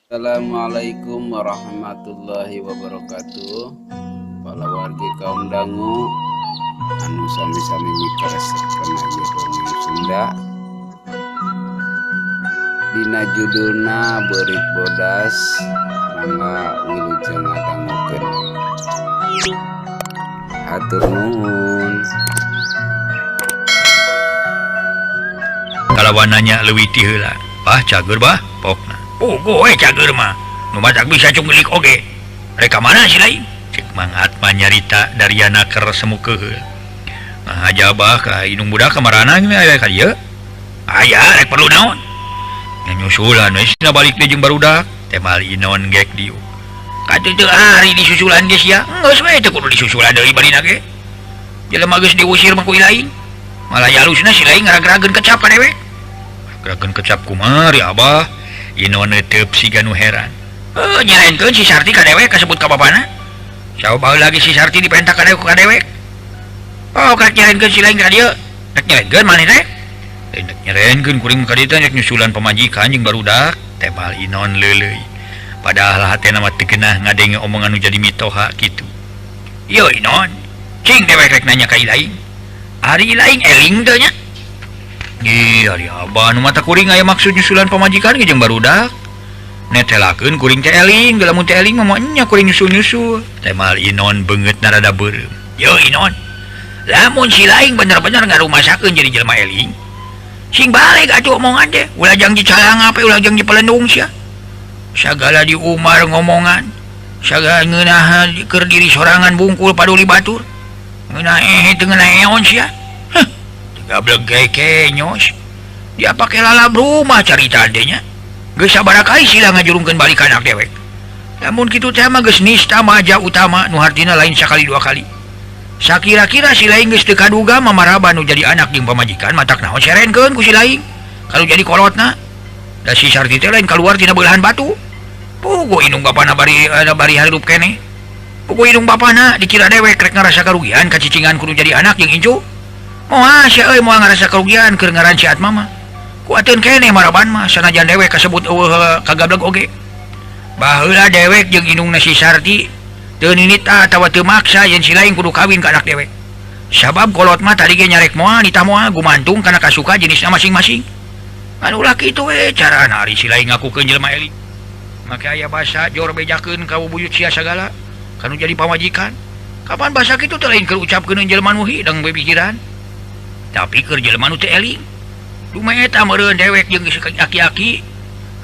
Assalamualaikum warahmatullahi wabarakatuh. Para wargi kaum dangu anu sami-sami mikaresep kana ieu dongeng Sunda. Dina judulna Beurit Bodas, mangga wilujeng ngadangukeun. Hatur nuhun. Kalawan nanya leuwih ti heula. Bah cager bah pokna. Puguh we cager mah. Nu matak bisa cunggelik oge. Rek ka mana si lain? Cek Mang Atma nyarita Daryana keur semu keuheul. Ngahajabah ka indung budak ka marana aya ka dieu. Aya rek perlu naon? Nyusulan we cenah balik deui jeung barudak. Temal Inon gek dieu. Katuh teu ari disusulan ge sia. Geus we teu kudu disusulan deui barina ge. Jelema geus diusir mah ku lain. Malah yalusna si lain ngaragrageun kecap ka dewek. Gerakan kecap kumari abah. Inon neuteub siga nu heran. Heuh nyarenkeun si Sarti ka dewek kasebut ka bapana. Coba lagi si Sarti dipentak ka dewek ka dewek. Oh rek nyarenkeun si lain ka dieu. Rek nyarenkeun maneh teh? Rek nyarenkeun kuring ka dieu teh rek nyusulan pamajikan jeung barudak. Tebal Inon leuleuy. Padahal hatena mah teu geunah ngadenge omongan nu jadi mitoha kitu. Ieu Inon, cing dewek rek nanya ka lain. Ari lain eling teu nya? Ih, ari abah nu mata kuring aya maksud nyusulan pamajikan ge jeung barudak. Netelakeun kuring teh eling, lamun teh eling mah nya kuring nyusul-nyusul. Temal Inon beungeutna rada beureum. Yo Inon, lamun si lain bener-bener ngarumasakeun jadi jelema eling. Sing balik atuh omongan teh, ulah jang dicalang ape ulah jang dipelendung sia. Sagala di Umar ngomongan, sagala ngeunahan keur diri sorangan bungkul paduli batur. Ngeunah teu ngeunah eon sia. Gablek geke nyos. Dia pake lalab rumah carita adenya. Geus sabaraha kali sila ngajurungkeun balik ka anak dewek. Lamun kitu teh mah geus nista maja utama nu hartina lain sakali dua kali. Sakira-kira si lain geus teu kaduga mamaraba nu jadi anak jeung pamajikan matak naon serenkeun ku si lain. Kalau jadi kolotna. Da si Sarti teh lain kaluar tina beulahan batu. Puguh indung bapana bari bari hirup keneh. Puguh indung bapana dikira dewek rek ngarasa karugian kacicingan kudu jadi anak jeung incu. Moal sia euy moal ngarasa karugian keur ngaran si Atma mah. Kuateun keneh maraban mah sanajan dewek kasebut eueuh kagablek oge. Baheula dewek jeung indungna si Sarti teu ninita atawa teu maksa yen si lain kudu kawin ka anak dewek. Sabab kolot mah tadi ge nyarek moal nitah moal gumantung kana kasuka jenisna masing-masing. Anu ulah kitu we carana ari si lain ngakukeun jelema eling. Make aya basa jor bejakeun ka bubuyut sia sagala kanu jadi pamajikan. Kapan basa kitu teh lain keur ucapkeun jelema nu hideng we pikiran. Tapi keur jelema nu teu eling. Dumae eta meureun dewek jeung aki-aki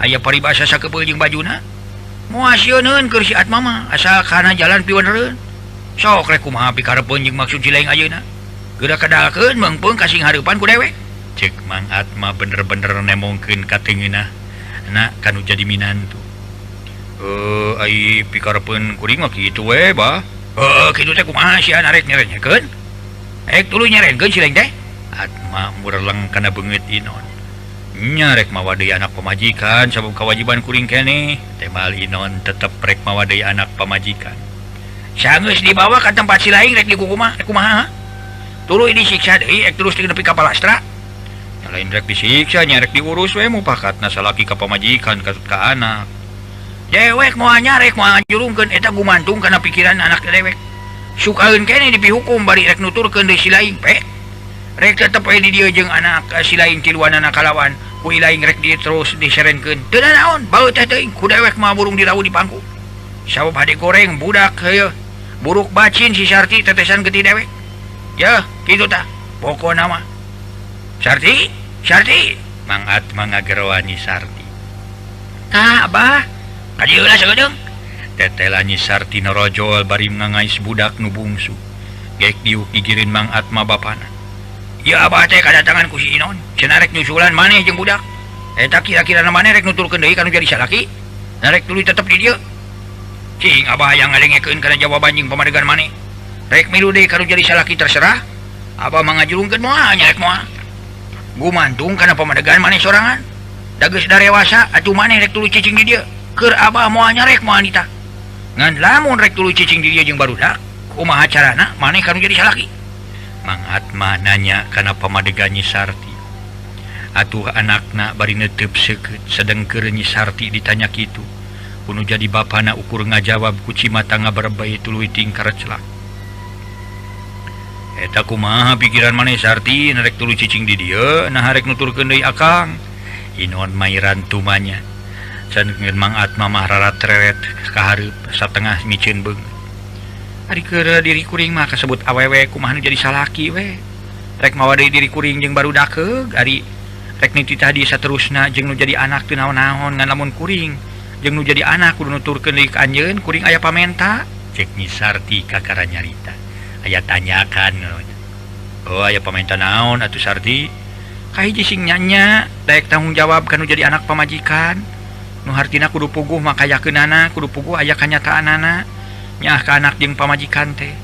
aya paribasa sakepeul jeung bajuna. Moal sieuneun keur si Atma mah asal kana jalan piwenereun. Sok rek kumaha pikarepeun jeung maksud si lain ayeuna. Geura kadalkeun meungpeung kasing hareupan ku dewek. Ceuk Mang Atma bener-bener nemongkeun ka teu ngeunah na kanu jadi minantu. Ai pikarepeun kuring mah kitu we bah. Heuh kitu teh kumaha sia narek nyerenkeun? Ek tuluy nyerenkeun si lain teh. Atma mureleng kana beungeut Inon. Nya rek mawa deui anak pamajikan sabab kewajiban kuring keneh. Temal Inon tetep rek mawa deui anak pamajikan. Sanggeus dibawa ka tempat si lain rek dikukumaha, rek kumaha? Tuluy disiksa deui ek terus nepi ka palastra. Nya lain rek disiksa nya rek diurus we mupakatna salaki ka pamajikan katut ka anak. Dewek moal nyarek moal ngajurungkeun eta gumantung kana pikiran anak dewek. Sukaeun keneh dipihukum bari rek nuturkeun deui si lain pe. Rek tetep we di dieu jeung anak si lain tiluanana kalawan ku lain rek di terus diserenkeun. Teu naon bae teh teuing ku dewek mah burung dirawu di pangku. Sabab hade goreng budak heueuh buruk bacin si Sarti tetesan getih dewek. Yeuh kitu tah pokona mah. Sarti, Sarti Mang Atma ngageroan Nyi Sarti. Tah abah ka dieu lah sagedeung. Tetela Nyi Sarti norojol bari ngangais budak nu bungsu. Gek diuk gigireun Mang Atma bapana. Ya abah teh kadatangan ku si Inon, cenah rek nyusulan maneh jeung budak. Eta kira-kira maneh rek nuturkeun deui kanu jadi salaki. Narek tuluy tetep di dieu. Cing abah hayang ngadengekeun kana jawaban jeung pamadegan maneh. Rek milu deui kanu jadi salaki terserah. Abah mah ngajurungkeun moal nya rek moal. Gumantung kana pamadegan maneh sorangan. Da geus darewasa atuh maneh rek tuluy cicing di dieu. Keur abah moal nyarek moal nitah. Ngan lamun rek tuluy cicing di dieu jeung barudak, kumaha carana maneh kanu jadi salaki? Mang Atma nanya kana pamadegan Nyi Sarti. Atuh anakna bari neuteub seukeut sedengkeun Nyi Sarti ditanya kitu. Kuno jadi bapana ukur ngajawab kuci mata ngabarebay tuluy tingkar celak. Eta kumaha pikiran maneh Sarti narek tuluy cicing di dieu nah harek nuturkeun deui akang. Inon mairan tumanya. Can Mang Atma mah rarat-reret ka hareup satengah miceun beungeut. Ari keur diri kuring mah kasebut awewe kumaha nu jadi salaki we. Rek mawa deui diri kuring jeung barudakeug ari rek nititah di saterusna jeung nu jadi anak teu naon-naon ngan lamun kuring jeung nu jadi anak kudu nuturkeun deui ka anjeun kuring aya pamenta. Cek Nyi Sarti kakara nyarita. Aya tanyakan. Oh aya pamenta naon atuh Sarti? Kahiji sing nyanya daek tanggung jawab kanu jadi anak pamajikan. Nu hartina kudu puguh mah kayakeunana, kudu puguh aya kanyataanana. Nyaah ka anak jeung pamajikan teh.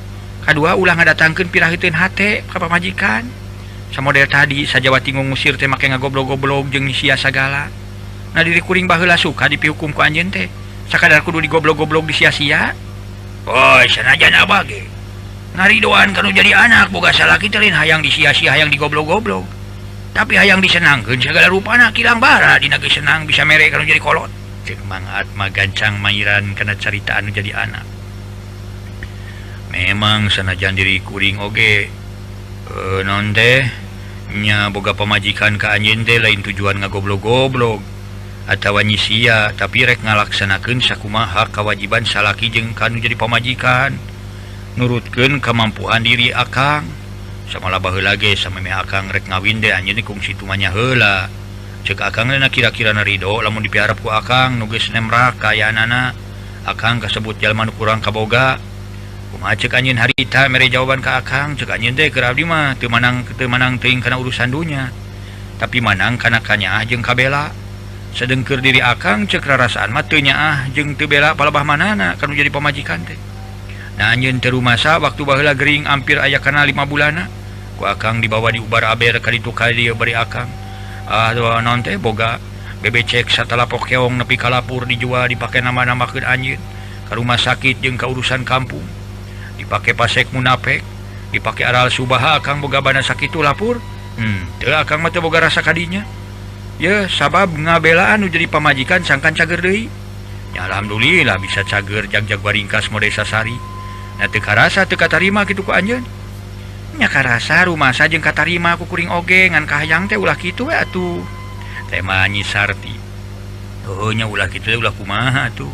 Kadua ulah ngadatangkeun piraheuteun hate ka pamajikan. Samodel tadi sajawati ngusir teh make ngagoblog-goblog jeung sia sagala. Nah diri kuring baheula suka dipihukum ku anjeun teh. Sakadar kudu digoblog-goblog disia-sia. Oh, sanajan abah ge. Ngaridoan kanu jadi anak boga salaki teh lain hayang disia-sia hayang digoblog-goblog. Tapi hayang disenangkeun sagala rupana kilang bara dina geus senang bisa mere kanu jadi kolot. Ceuk Mang Atma gancang mairan kana carita anu jadi anak. Memang sanajan diri kuring oge naon teh nya boga pamajikan ka anjeun teh lain tujuan ngagoblog-goblog atawa nyisia tapi rek ngalaksanakeun sakumaha kawajiban salaki jeung kanu jadi pamajikan nurutkeun kamampuan diri akang. Samalah baheula ge samemeh akang rek ngawin teh anjeun kungsi tumanya heula. Ceuk akang na kira-kira na ridho lamun dipiharap ku akang nu geus nemrak kaayaanana akang kasebut jalma nu kurang kaboga. Kumaha ceuk anjeun harita mere jawaban ka akang ceuk anjeun teh keur abdi mah teu manang teuing kana urusan dunya tapi manang kana kanyaah jeung kabela. Sedengkeur diri akang ceuk rarasaan mah teu nyaah jeung teu bela palebah manana kanu jadi pamajikan teh. Nah anjeun teu rumasa waktu baheula gering ampir aya kana 5 bulanna ku akang dibawa di ubar aber ka ditu ka dieu bari akang. Ah naon teh boga bebecek satalapok keong nepi ka lapur dijual dipake nama-namakeun anjeun ka rumah sakit jeung ka urusan kampung. Dipake pasek munafik, dipake aral subaha akang boga bana sakitu lapur. Teu akang mah teu boga rasa kadinya. Ye sabab ngabelaan nu jadi pamajikan sangkan cager deui. Ya alhamdulillah bisa cager jag-jag baringkas mode sasari. Nah teu karasa teu katarima kitu ku anjeun. Nya karasa rumasa jeung katarima ku kuring oge ngan kahayang teh ulah kitu we atuh. Teh mah Nyi Sarti. Heuh nya ulah kitu teh ulah kumaha atuh.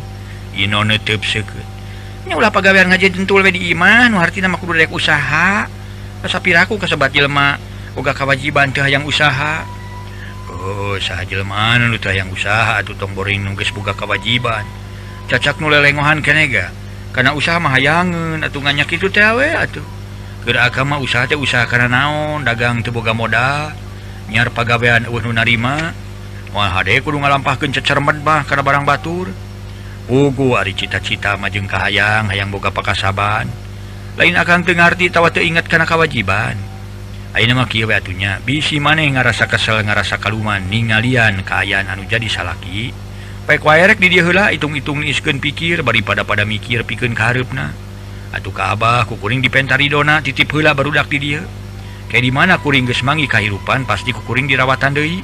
Inon teup seukeut. Nya ulah pagawean ngajentul we di imah nu hartina mah kudu rek usaha. Sapiraku kasebat jelema boga kawajiban teu hayang usaha. Oh, saha jelema nu teu hayang usaha atuh tong boring nu geus boga kawajiban. Cacak nu lelengohan keneh ga. Kana usaha mah hayangeun atuh nganyak kitu teh we atuh. Keur akang mah usaha teh usaha kana naon, dagang teu boga modal, nyiar pagawean eueuh nu narima. Moal hade kudu ngalampahkeun cecermed mah kana barang batur. Pugu ari cita-cita mah jeung kahayang, hayang boga pakasaban. Lain akang teu ngarti tawa teu inget kana kawajiban. Ayeuna mah kieu we atuh nya, bisi maneh ngarasa kesel ngarasa kaluman ningalian kaayaan anu jadi salaki. Paek wae rek di dieu heula itung-itung niiskeun pikir bari pada-pada mikir pikeun ka hareupna. Atuh ka abah ku kuring dipentaridona titip heula barudak di dieu. Kayak di mana kuring geus manggih kahirupan pasti ku kuring dirawatan deui.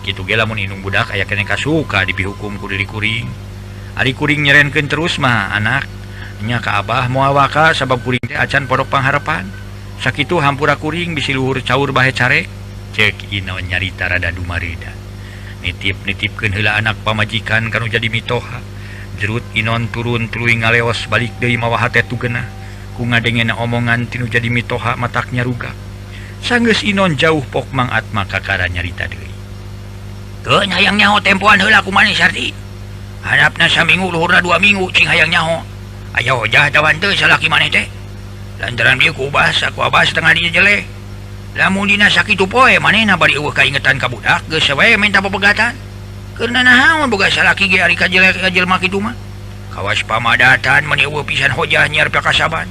Kitu ge lamun indung budak aya keneh kasuka dipihukum ku diri kuring. Ari kuring nyerenkeun terus mah anak nya ka abah moal waka sabab kuring teh acan pondok pangharepan. Sakitu hampura kuring bisi luhur caur bahe carek. Ceuk Ino nyarita rada dumarida. Nitip-nitipkeun heula anak pamajikan kanu jadi mitoha. Jerut Inon turun tuluy ngaleos balik deui mawa hate tugenah. Ku ngadengena omongan tinu jadi mitoha mataknya ruga. Sanggeus Inon jauh pok Mang Atma kakara nyarita deui. Keun hayang nyaho tempoan heula ku maneh Sarti. Harapna saminggu luhurna 2 minggu cing hayang nyaho. Aya hojah tawan teu salaki maneh teh. Lantaran bieu ku ubah ku abah setengah dieu jeleh. Lamun dina sakitu poe manehna bari eueuh kaingetan ka budak geus we minta pepegatan. Keur nanaon boga salaki ge ari ka jelek ka jelema kitu mah. Kawas pamadatan meni eueuh pisan hojah nyiar pakasaban.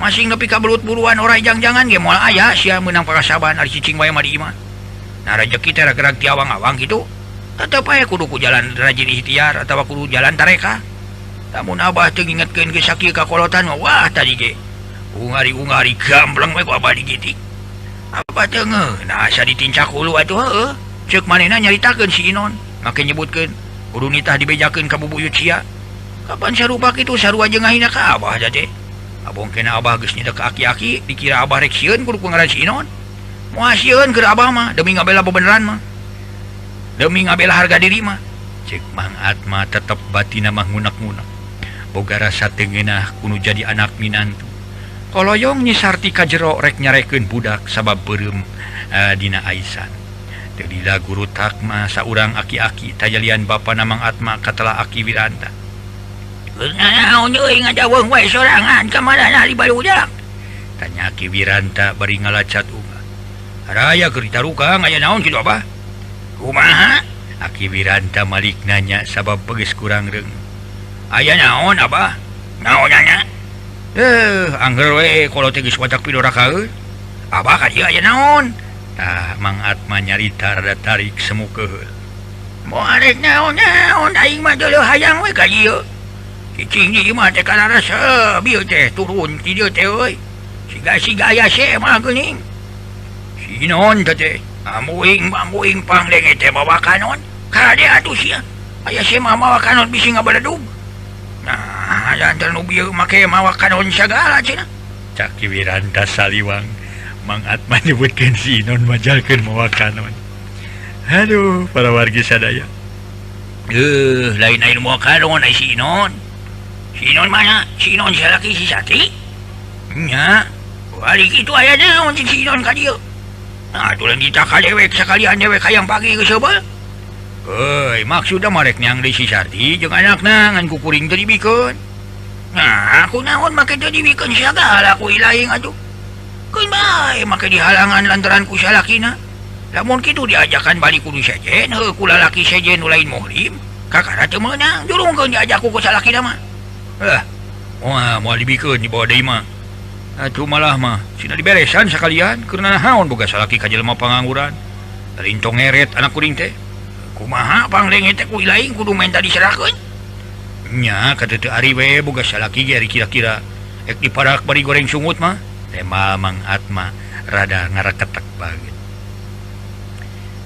Masing nepi ka belut buruan orai jang-jangan ge moal aya sia meunang pakasaban ari cicing wae mah di imah. Nah rejeki teh rag-rag ti awang-awang kitu. Tetep aya kudu ku jalan rajin ikhtiar atawa kudu jalan tareka. Lamun abah teu ngingetkeun geus sakieu kakolotan mah wah tadi ge. Ungari-ungari gambleng we ku abah digitik. Abah teu ngeunah asa ditincak hulu atuh heueuh. Ceuk manehna nyaritakeun si Inon, make nyebutkeun kudu nitah dibejakeun ka bubuyut sia. Kapan sarupa kitu sarua jeung ngahina ka abah teh. Abong kena abah geus nyedek ka aki-aki dikira abah rek sieun kudu ku ngaran si Inon. Moal sieun keur abah mah demi ngabela bebeneran mah. Demi ngabela harga diri mah. Cek Mang Atma tetep batina mah ngunek-ngunek. Boga rasa teu ngeunah kudu jadi anak minantu. Koloyong Nyi Sarti ka jero rek nyarekeun budak sabab beureum dina aisan. Teu lila guru takma saurang aki-aki tajalian bapana Mang Atma katela Aki Wiranta. Naon euy ngajaweuh wae sorangan ka mana di barudak? Tanya Aki Wiranta bari ngalacat unga. Raya keur ditarukang aya naon kitu abah? Kumaha? Aki Wiranta malik nanya sabab geus kurang reung. Aya naon abah? Naon nanya? Angger we kalau teh geus wajak pidora kaeun. Abah ka dieu aya naon? Tah Mang Atma nyarita rada tarik semu keheul. Moal rek naon-naon aing mah deuleuh hayang we ka dieu. Cicing di imah teh kararasa bieu teh turun ti dieu teh euy. Siga-siga aya mah geuning. Si Inon teh ambuing panglenge teh mawa kanon. Kade atuh sia. Aya mah mawa kanon bisi ngabaledug. Nah, jantan nu bieu make mawa kanon sagala cenah. Cak Ki Wiranta saliwang. Mang Atma nyebutkeun si Inon majalkeun mawa kanon. Aduh, para wargi sadaya. Lain air mawa kanon ai si Inon. Si Inon mana? Si Inon salaki si Sati? Nya. Balik kitu aya naon si Inon ka dieu? Nah, atuh kita ka dewek sakalian dewek hayang pagi geus heubeul. Euy, maksudna mah rek neang deui si Sarti jeung anakna ngan ku kuring teu dibikeun. Nah, aku naon make teu dibikeun sagala ku ilaing atuh. Keun bae make dihalangan lantaran ku salakina. Lamun kitu diajakan balik kudu sejen, heuh ku lalaki sejen nu lain muhrim, kakara teu meunang jurungkeun diajak ku salakina mah. Wah, moal dibikeun dibawa deui mah. Atuh malah mah sina diberesan sakalian keur naon boga salaki ka jelema pangangguran. Lintong ngeret anak kuring teh. Kumaha panglenge teh ku ilaing kudu menta diserahkeun. Nya kata teu ari we boga salaki ge ari kira-kira ek diparak bari goreng sungut mah. Tema Mang Atma rada ngaraketek bageut.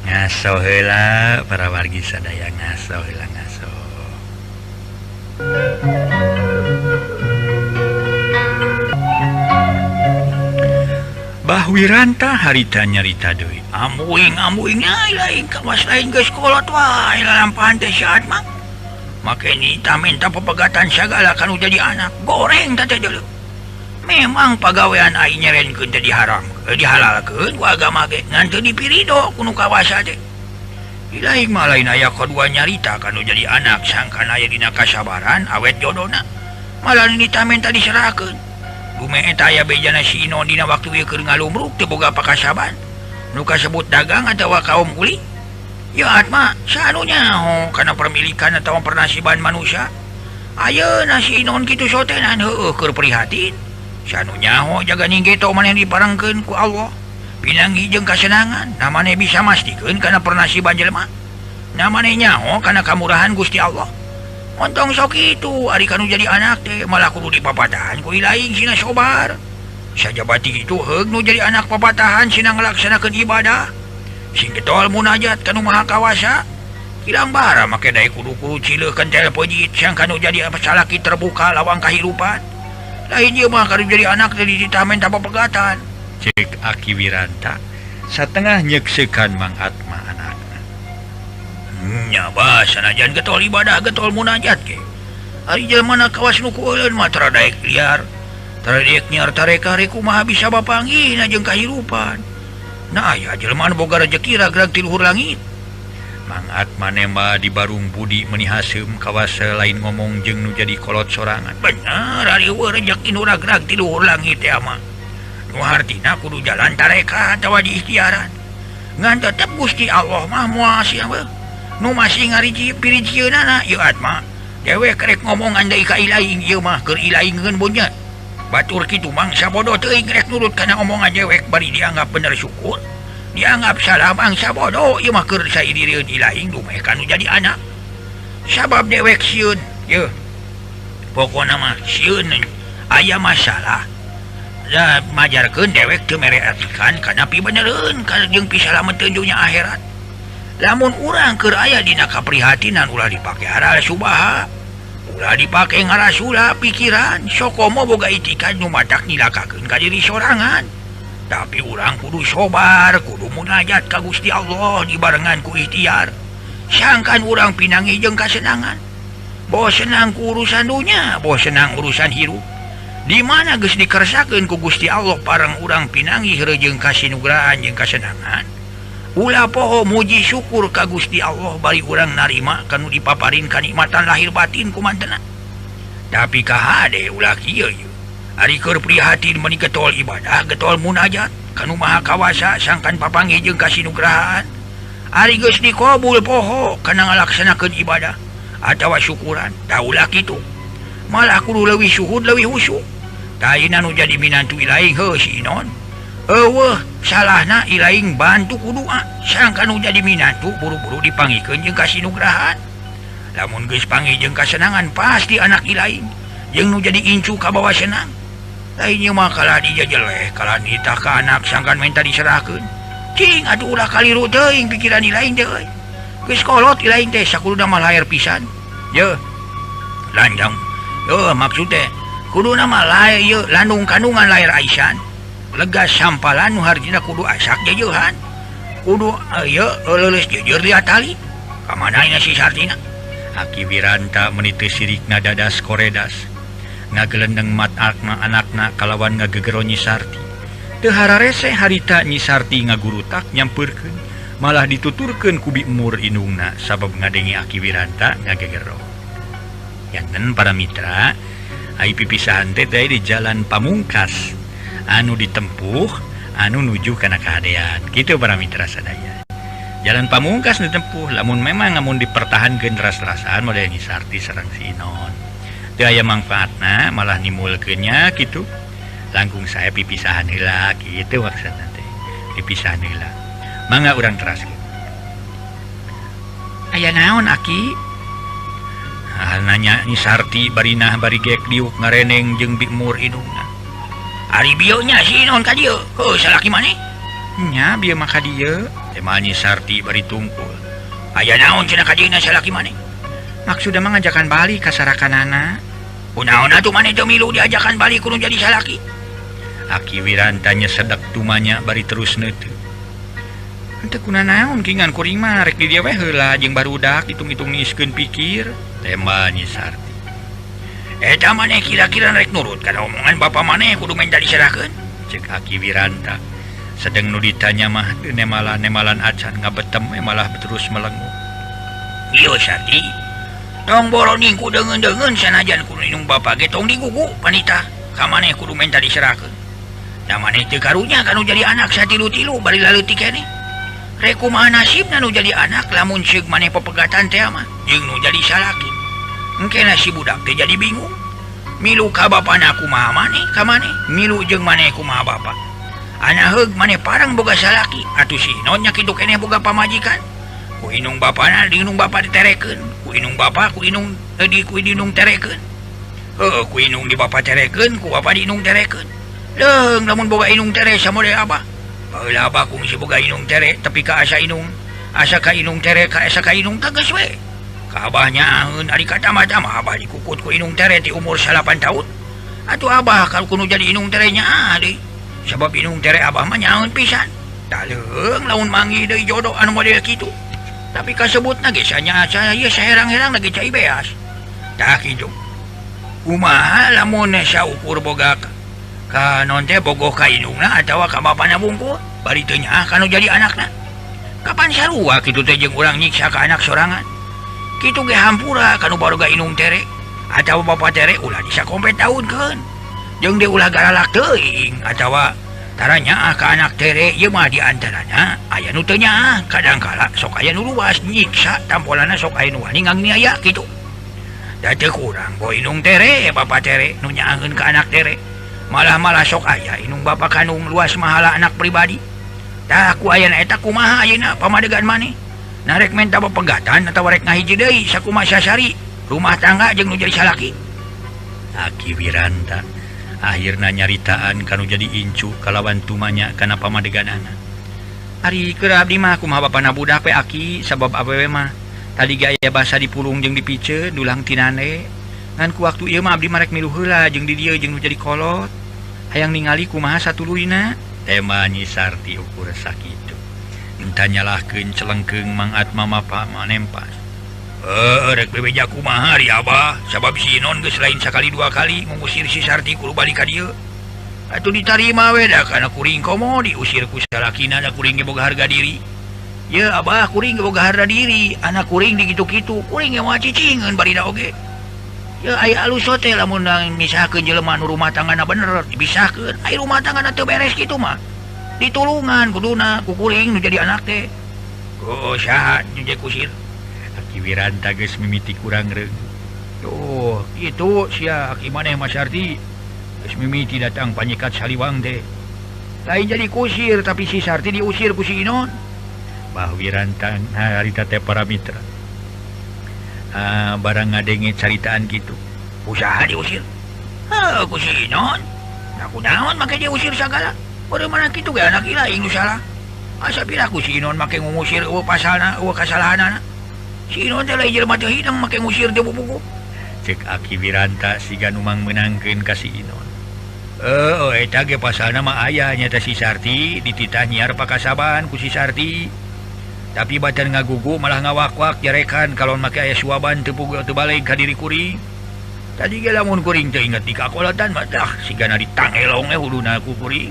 Ngaso heula para wargi sadaya ngaso heula ngaso. Bah Wiranta harita nyarita deui. Ambuing-ambuing lain kawas lain geus kolot wae lalampahan teh si Atma. Make nita minta pepegatan sagala kanu jadi anak goreng teh deuleu. Memang pagawean aing nyerenkeun teh diharam, dihalalkeun ku agama ge ngan teu dipirido ku nu kawasa teh. Ilaing mah lain aya kadua nyarita kanu jadi anak sangkan aya dina kasabaran awet jodona. Malah nita minta diserahkeun. Dume eta aya bejana si Inon dina waktu ieu keur ngalumruk teu boga pakasaban. Nu kasebut dagang atawa kaum kuli. Ya Atma, sanu nyaho kana permilikan atawa pernasiban manusia. Ayeuna si Inon kitu sotenan heueuh keur prihatin. Sanu nyaho jaga ninggeto maneh diparengkeun ku Allah. Pinanggi jeung kasenangan, na maneh bisa mastikeun kana pernasiban jelema. Na maneh nyaho kana kamurahan Gusti Allah. Ontong sok itu ari kanu jadi anak teh malah kudu dipapatahan ku ilaing sina sobar. Sajabati itu heug nu jadi anak papatahan sina ngalaksanakeun ibadah. Sing getol munajat kanu Maha Kawasa. Kilang bara make dae kudu-kudu cileuh kentel pejit sang kanu jadi salaki terbuka lawang kahirupan. Lain ieu mah kanu jadi anak teh dititah menta papegatan. Cek Aki Wiranta satengah nyeksekan Mang Atma anakna. Nya bah sanajan getol ibadah getol munajat ge. Ari jelema na kawas nu kueuleun mah tara daek liar. Tara daek nyiar tareka rek kumaha bisa bapanggihna jeung kahirupan. Nah aya jelema nu boga rejeki ragrag ti luhur langit. Mang Atma nemba di Barung Budi meuni haseum kawas lain ngomong jeung nu jadi kolot sorangan. Bener ari eueuh rejeki nu ragrag ti luhur langit teh mah. Nu hartina kudu jalan tareka atawa diikhtiaran. Ngan tetep Gusti Allah mah moal sia we. Nu masih ngariji pirijieunana ieu Atma. Dewek rek ngomong andai ka ilaing ieu mah keur ilaingeun bunya. Batur kitu mangsa bodoh teuing rek nurut kana omongan dewek bari dianggap bener syukur. Dianggap salah mangsa bodoh ieu mah keur sairireun ilaing dumeh kanu jadi anak. Sabab dewek sieun yeuh. Pokona mah sieun aya masalah. Da majarkeun dewek teu mere atikan kana pibenereun kana jeung pisalameteun dunya akhirat. Lamun urang keur aya dina kaprihatinan ulah dipake haral subaha. Ulah dipake ngarasula pikiran sokomo boga itikad nu matak nilakakeun ka diri sorangan. Tapi urang kudu sobar, kudu munajat ka Gusti Allah dibarengan ku ikhtiar. Sangkan urang pinangi jeung kasenangan. Boh senang ku urusan dunya, boh senang urusan hirup. Di mana geus dikersakeun ku Gusti Allah parang urang pinangi jeung kasinugrahan jeung kasenangan. Ulah poho muji syukur ka Gusti Allah bari urang narima kanu dipaparin kanikmatan lahir batin ku mantena. Tapi kahade ulah kieu yeuh. Ari keur prihatin meuni getol ibadah, getol munajat kanu Maha Kawasa sangkan papanggih jeung kasinugrahaan. Ari geus dikabul poho kana ngalaksanakeun ibadah atawa syukuran, tah ulah kitu. Malah kudu leuwih syuhud leuwih khusyuk. Tah ayeuna nu jadi minantu ilaing heuh si Inon. Eueuh salahna ilaing bantu ku doa sangkan nu jadi minantu buru-buru dipangikeun jeung kasinugrahan. Lamun geus panggih jeung kasenangan pasti anak ilaing jeung nu jadi incu kabawa senang. Lain ieu mah kalah dijejeleh kalah nitah ka anak sangkan menta diserahkeun. Cing atuh ulah kaliru teuing pikiran ilaing teh euy. Geus kolot ilaing teh sakuduna mah lahir pisan. Yeuh. Lanjang. Yeuh maksud teh kuduna mah lae ieu landung kandungan lahir Aisan. Legas sampalan nu harjina kudu asak jejeuhan. Kudu ieu leuleus jujur diatali. Ka mana nya si Sartina? Aki Wiranta meuni teu sirikna dadas koredas. Ngagelendeng mat akna anakna kalawan ngagegero Nyi Sarti. Teu hararese harita Nyi Sarti ngagurutak nyampeurkeun, malah dituturkeun ku Bi Mur indungna sabab ngadenge Aki Wiranta ngagegero. Janten para mitra, ai pipisahan teh di Jalan Pamungkas anu ditempuh anu nuju kana kahadean. Kitu para mitra sadaya. Jalan Pamungkas ditempuh lamun memang amun dipertahankeun ras-rasaan model Nyi Sarti sareng si Inon. Teu aya mangfaatna malah nimulkeun nya kitu. Langkung sae pipisahan heula kitu maksudna teh. Pipisahan heula. Mangga urang teraskeun. Aya naon Aki? Ah, nanya Nyi Sarti barinah bari gek diuk ngareneng jeung Bi Mur indungna. Ari bieu nya si Inon ka dieu. Heuh salaki maneh? Nya bieu mah ka dieu. Tema Nyi Sarti bari tungkul. Aya naon cenah ka dieu salaki maneh? Maksudna mah ngajakan balik ka sarakanana. Kunaon atuh maneh teu milu diajakan balik kudu jadi salaki? Aki Wiranta nyesedek tumanya bari terus neuteut. Henteu kunanaon kingan kuring mah rek di dieu we heula jeung barudak hitung-hitung niiskeun pikir. Tema Nyi Sarti. Eta maneh kira-kira rek nurut kana omongan bapa maneh kudu menta diserahkeun? Cek Aki Wiranta. Sedeng nu ditanya mah teu nemalan-nemalan acan ngabetem we malah terus melenguh. Ieu Sarti, tong boroning ku deungeun-deungeun sanajan kudu indung bapa ge tong digugu panita. Ka maneh kudu menta diserahkeun. Da maneh teu karunya kanu jadi anak satilu-tilu bari laleutik keneh. Rek kumaha nasibna nu jadi anak lamun ceuk maneh pepegatan teh mah jeung nu jadi salaki. Engke si budak teh jadi bingung. Milu ka bapana kumaha maneh ka maneh, milu jeung maneh kumaha bapa. Ana heug maneh parang boga salaki atuh si Inon nya kitu keneh boga pamajikan. Ku indung bapana di indung bapa diterekeun, ku indung bapa ku indung di ku indung terekeun. Heuh ku indung di bapa terekeun, ku bapa di indung terekeun. Leung lamun boga indung tere samodel abah. Baheula abah kungsi boga indung tere tapi ka asa indung, asa ka indung tere ka asa ka indung teh geus we. Ka abahnya aheun ari katama-tama abah dikukut ku indung tere ti umur 8 tahun. Atuh abah kalau kudu jadi indung tere nya deui. Sabab indung tere abah mah nyaeun pisan. Tah leung lamun manggih deui jodoh anu model kitu. Tapi kasebutna ge sanya asa ieu saherang-herang lagi cai beas. Tah kitu. Kumaha lamun saukur boga ka non teh bogoh ka indungna atawa ka bapana bungkul bari teu nyaah kanu jadi anakna. Kapan sarua kitu teh jeung urang nyiksa ka anak sorangan. Kitu ge hampura kanu baroga indung tere atawa bapa tere ulah disakompet taunkeun. Jeung deui ulah garalak teuing atawa tara nyaah ka anak tere ieu mah di antarana aya nu teu nyaah kadangkala sok aya nu luas nyiksa tampolana sok aya nu wani nganiaya kitu. Da teu kurang boh indung tere bapa tere nu nyaaheun ka anak tere. Malah-malah sok aya indung bapa kandung luas mahala anak pribadi. Tah ku ayana eta kumaha ayeuna pamadegan maneh? Narek menta pepegatan atawa rek ngahiji deui sakumaha sasari rumah tangga jeung nu jadi salaki. Aki Wiranta akhirna nyaritaan kanu jadi incu kalawan tumanya kana pamadeganana. Ari keur abdi mah kumaha bapana budak we Aki sabab awewe mah tadi ge aya basa dipulung jeung dipiceun dulang tinane. Ngan ku waktu ieu mah abdi marek milu heula jeung di dieu jeung nu jadi kolot. Hayang ningali kumaha satuluyna. Tema Nyi Sarti ukur sakitu. Entah nyalahkeun celengkeung Mang Atma mapa manempas. Rek bebeja kumaha ari Abah, sabab si Inon geus lain sakali dua kali ngusir si Sarti kudu balik ka dieu. Atuh ditarima we da kana kuring komo diusir ku salakina da kuring ge boga harga diri. Ye Abah kuring ge boga harga diri, anak kuring dikitu-kitu, kuring ge moal cicingeun barina oge. Ye aya alus teh lamun misahkeun jelema nu rumah tanggana bener dipisahkeun, aya rumah tanggana teu beres kitu mah. Ditulungan kuduna ku kuring nu jadi anak teh. Oh saha nu jadi kusir? Aki Wiranta geus mimiti kurang reung. Tuh, kitu sia aki maneh Mas Sarti. Geus mimiti datang panyekat Saliwang teh. Lain jadi kusir tapi si Sarti diusir ku si Inon. Bah Wiranta harita teh para mitra. Barang ngadenge caritaan kitu. Usaha diusir. Heuh ku si Inon. Nah kunaon make diusir sagala. Beureum mana kitu ge anak lain nu salah. Asa pira ku si Inon make ngusir eueuh pasalna eueuh kasalahanana. Si Inon teh lain jelema teu hidang make ngusir teu bubuku. Cek Aki Wiranta siga nu mangmeunangkeun ka si Inon. Eta ge pasalna mah aya nyata si Sarti dititah nyiar pakasaban ku si Sarti. Tapi batan ngagugu malah ngawakwak jarekan kalon make aya suaban teu puguh teu balik ka diri kuring. Tadi ge lamun kuring teu inget di kakolotan mah dah sigana ditangelong huluna ku kuring.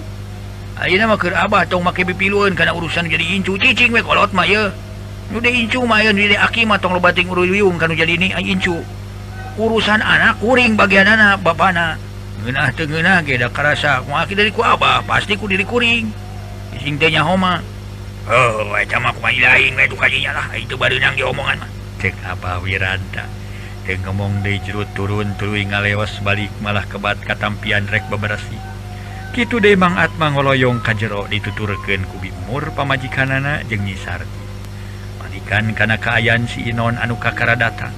Ayeuna mah keur Abah tong make pipilueun kana urusan jadi incu cicing we kolot mah ye. Nu de incu mah aya nu de aki mah tong loba ting uruyung kanu jadi ni incu. Urusan anak kuring bagianana bapana. Ngeunah teu ngeunah ge da karasa ku aki dari ku Abah pasti ku diri kuring. Sing teh nyaho mah. Oh, eta mah kumaha lain we duka dinya lah, itu bareunang ge omongan mah. Cek Abah Wiranta. Teu ngomong deui jero turun tuluy ngalewas balik malah kebat katampian rek beberesi. Kitu deui Mang Atma ngoloyong ka jero dituturkeun ku Bimur pamajikanana jeung Nyi Sarti. Malikan kana kaayaan si Inon anu kakara datang.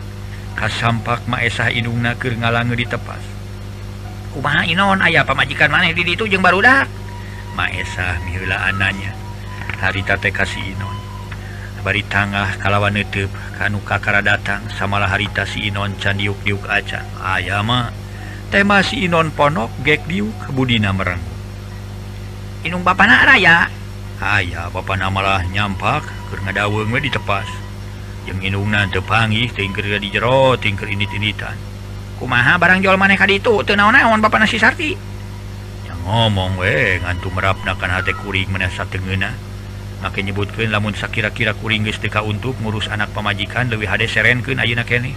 Kasampak Maesah indungna keur ngalangeun ditepas. Kumaha Inon aya pamajikan maneh di ditu jeung barudak? Maesah miheulaan nanya. Harita teh ka si Inon. Bari tangah kalawan neuteub kanu kakara datang samalah harita si Inon can diuk-diuk acan. Aya mah tema si Inon ponok gek diuk budina merenggut. Inung bapana raya? Aya bapana malah nyampak keur ngadaweung we ditepas. Jeung indungna teu panggih teuing keur di jero teuing keur indit-inditan. Kumaha barang jual maneh ka ditu teu naon-naon bapana si Sarti? Nya ngomong we ngantu merapna kana hate kuring maneh satengeuna. Make nyebutkeun lamun sakira-kira kuring geus teu kauntuk ngurus anak pamajikan leuwih hade serenkeun ayeuna keneh.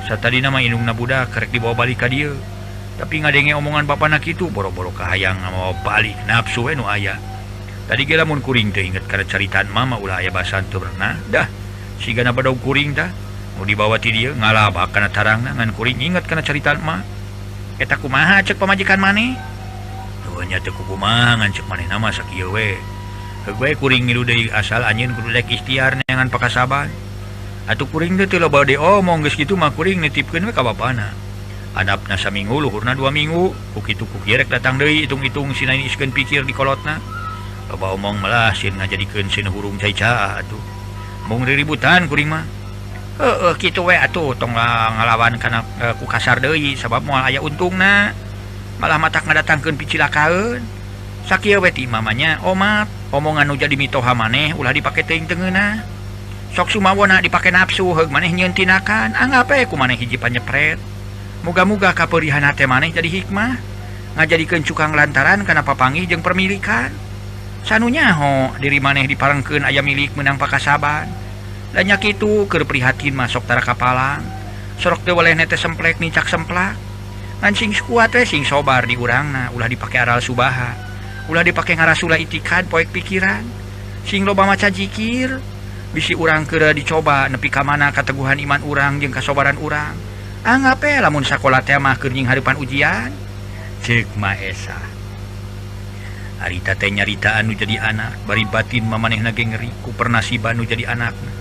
Satadina mah indungna budak karek dibawa balik ka dieu. Tapi ngadenge omongan bapana kitu boro-boro kahayang mawa balik nafsu we nu aya. Tadi ge lamun kuring teu inget kana caritaan mama ulah aya basan teu pernah dah. Sigana badog kuring tah nu dibawa ti dieu ngalabak kana tarangna ngan kuring inget kana caritaan mah. Eta kumaha cek pamajikan maneh? Heuh nya teu kukumaha ngan cek manehna mah sakieu we. Heug we kuring ngilu deui asal anjeun kudu rek ikhtiar neangan pakasaban. Atuh kuring teh teu loba diomong geus kitu mah kuring nitipkeun we ka bapana. Adapna saminggu luhurna 2 minggu ku kitu ku kieu rek datang deui hitung-hitung sinain iskeun pikir di kolotna. Loba omong malah sieun ngajadikeun sieun hurung cai caah atuh. Mung riributan kuring mah. Heueuh kitu we atuh tong ngalawan kana ku kasar deui sabab moal aya untungna. Malah matak ngadatangkeun picilakaeun. Sakieu we ti mamanya omat omongan nu jadi mitoha maneh ulah dipake teuing teu ngeunah. Sok sumawona dipake nafsu heug maneh nyieun tinakan anggap we ku maneh hiji panyepret. Muga-muga kapeurihan hate maneh jadi hikmah ngajadikeun cukang lantaran kana papanggih jeung permilikan. Sanu nyaho diri maneh diparengkeun aya milik meunang pakasaban. Da nya kitu keur prihatin mah sok tara kapalang. Sorok teu welehna teh semplek nicak semplak. Ngan sing kuat we sing sobar di urangna ulah dipake aral subaha. Ulah dipake ngarasula itikad poek pikiran. Sing loba maca jikir bisi urang keur dicoba nepi ka mana kateguhan iman urang jeung kasobaran urang. Anggap we lamun sakola teh mah keur nying hareupan ujian. Ceuk Maesa. Harita teh nyarita anu jadi anak, bari batin mamanehna ge ngeri ku pernasiban nu jadi anakna.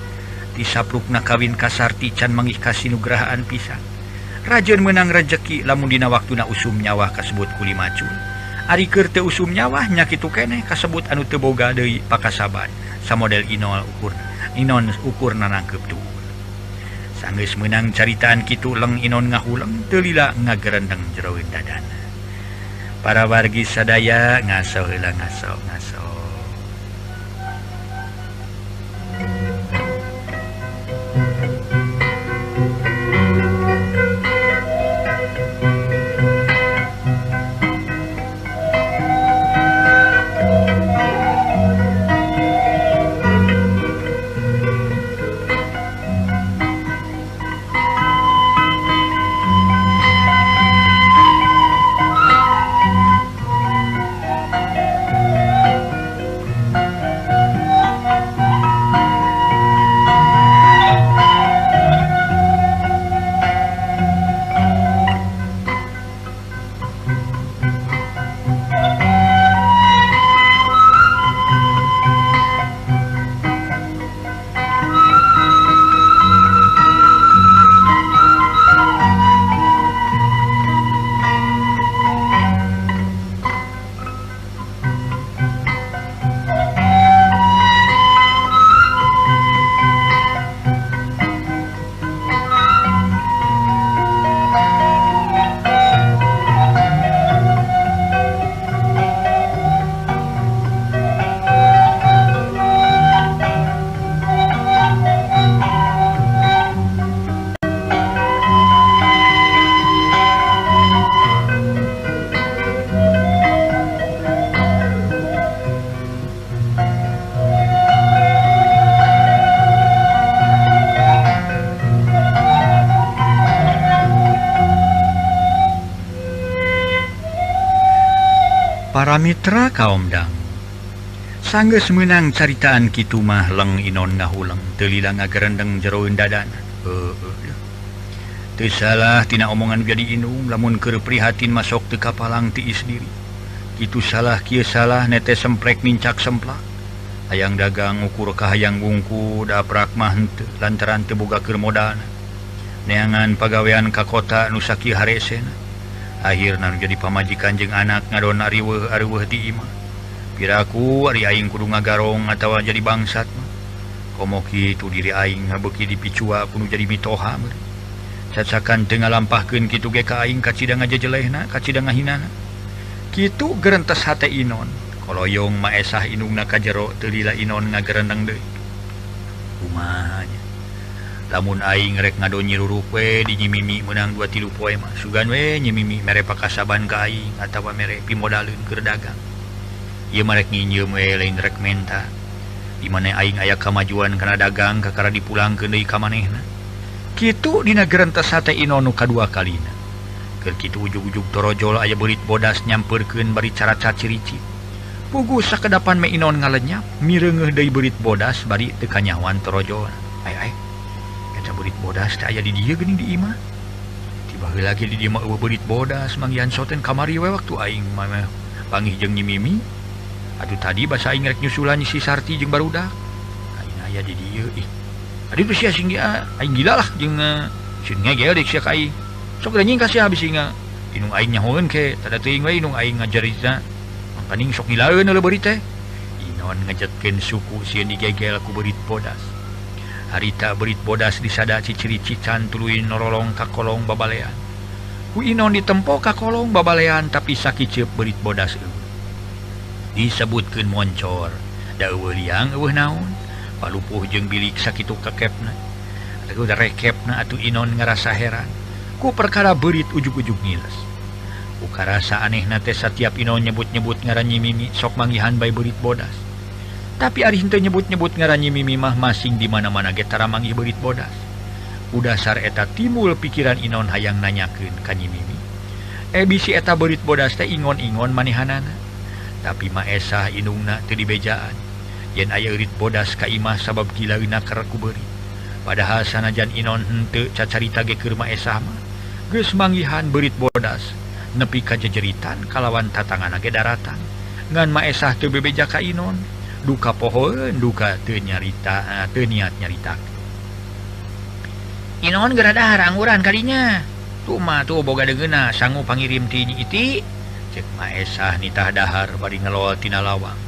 Disaprukna kawin ka Sarti can manggih kasinugrahaan pisan. Rajeun meunang rejeki lamun dina waktuna usum nyawah kasebut kuli macul. Ari keur teu usum nyawah nya kitu keneh kasebut anu teu boga deui pakasaban. Samodel Inol ukur Inon ukur nanangkeup tuur. Sanggeus meunang caritaan kitu leng Inon ngahuleng teu lila ngagerendeng jeroeun dadana. Para wargi sadaya ngaso heula ngaso ngaso. Para mitra kaum dang sanggeus meunang caritaan kitu mah leng Inon ngahuleng teu lila ngagerendeng jeroeun dadana. Teu salah tina omongan jadi indung lamun keur prihatin masok teu kapalang tiis diri. Kitu salah kieu salah nete semprek nincak semplak. Hayang dagang ukur ka hayang bungku daprak mah henteu lantaran teu boga keur modalna. Neangan pagawean ka kota nu sakieu haresena. Akhirna nu jadi pamajikan jeung anak ngadon ariweuh ariweuh di imah. Piraku ari aing kudu ngagarong atawa jadi bangsat mah. Komo kitu diri aing ngabeuki dipicua kudu jadi mitoha meureun. Cacakan teu ngalampahkeun kitu ge ka aing kacida ngajejelehna, kacida ngahinana. Kitu gerentes hate Inon. Koloyong maesah indungna ka jero teu lila Inon ngagerendeng deui. Kumaha nya? Lamun aing rek ngadon nyiruruk we di Nyi Mimi meunang 2-3 poe mah. Sugan we Nyi Mimi mere pakasaban ka aing atawa mere pimodaleun keur dagang. Ieu mah rek nginjeum we lain rek menta. Di mana aing aya kamajuan kana dagang kakara dipulangkeun deui ka manehna. Kitu dina gerentes hate Inon nu kadua kalina. Keur kitu ujug-ujug torojol aya beurit bodas nyampeurkeun bari caraca cirici. Puguh sakedapan me Inon ngalenyap mireungeuh deui beurit bodas bari teu kanyahoan torojol. Ai ai. Eta beurit bodas teh aya di dieu geuning di imah. Tiba heula ge di dieu mah eueuh beurit bodas manggihan soten kamari we waktu aing mah panggih jeung Nyi Mimi. Aduh tadi basa aing rek nyusulan si Sarti jeung barudak. Aing aya di dieu ih. Aduh teu sia sing dia aing gila lah jeung sieun ngegel deuk sia ka aing. Sok da nyingkah sia bisi nga. Indung aing nyahoeun ke tada teuing we indung aing ngajarita. Mangkaning sok ngilaeun eueuh beurit teh. Inon ngejetkeun suku sieun digegel ku beurit bodas. Harita beurit bodas disada ciciri-cican tuluy norolong ka kolong babalean. Ku Inon ditempo ka kolong babalean tapi sakiceup beurit bodas eueuh. Disebutkeun moncor, da eueuh liang eueuh naon, palupuh jeung bilik sakitu kakepna. Atuh rekepna atuh Inon ngarasa heran. Ku perkara beurit ujug-ujug ngiles. Ku karasa anehna teh satiap Inon nyebut-nyebut ngaran Nyi Mimi sok manggihan bae beurit bodas. Tapi ari henteu nyebut-nyebut ngaran Nyi Mimi mah masing di mana-mana ge tara manggih beurit bodas. Ku dasar eta timbul pikiran Inon hayang nanyakeun ka Nyi Mimi. Bisi eta beurit bodas teh ingon-ingon manehanana. Tapi maesah indungna teu dibejaan. Yen aya eurit bodas ka imah sabab gilaeuna keur ku beurit. Padahal sanajan Inon henteu cacarita ge keur maesah mah geus manggihan beurit bodas nepi ka jejeritan kalawan tatangana ge daratan. Ngan maesah teu bebeja ka Inon. Duka pohoeun duka teu nyarita teu niat nyarita. Inon geura dahar angguran kadinya. Tuh mah tuh boga deungeuna sangu pangirim ti Nyi Iti. Cek maesah nitah dahar bari ngelol tina lawang.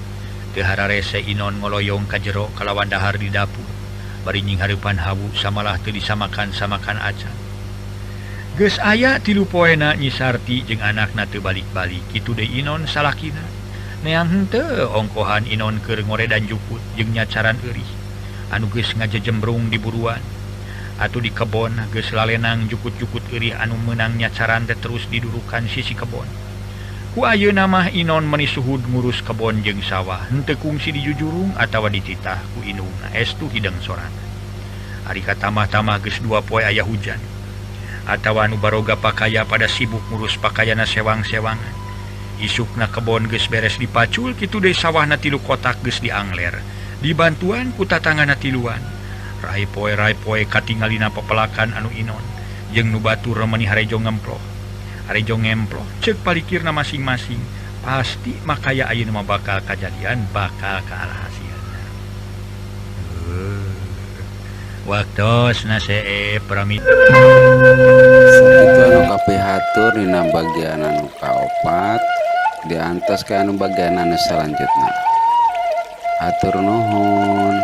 Teu hararese Inon ngoloyong ka jero kalawan dahar di dapur. Bari nyinghareupan hawu samalah teu disamakan-samakan acan. Geus aya 3 poena Nyi Sarti jeung anakna teu balik-balik kitu deui Inon salakina. Neang henteu ongkohan Inon keur ngoredan jukut jeung nyacaran eurih anu geus ngajejembrung di buruan. Atuh di kebon geus lalenang jukut-jukut eurih anu meunang nyacaran teh terus didurukan sisi kebon. Ku ayeuna mah Inon meuni suhud ngurus kebon jeung sawah, henteu kungsi dijujurung atawa dititah ku indungna estu hideng sorangan. Ari katamah-tamah geus 2 poe aya hujan. Atawa anu baroga pakaya pada sibuk ngurus pakayana sewang-sewangan. Isukna kebon geus beres dipacul kitu deui sawahna 3 kotak geus diangler. Dibantuan ku tatangana tiluan. Rai poe katingalina pepelakan anu Inon jeung nu batur meuni harejo ngemploh. Harejo ngemploh ceuk palikirna masing-masing pasti makaya ayeuna mah bakal kajadian bakal kaalhasilna. Waktosna seep pramit. Sakitu anu kapihatur dina bagian anu kaopat diantos ka anu bagian anu salanjutna. Hatur nuhun.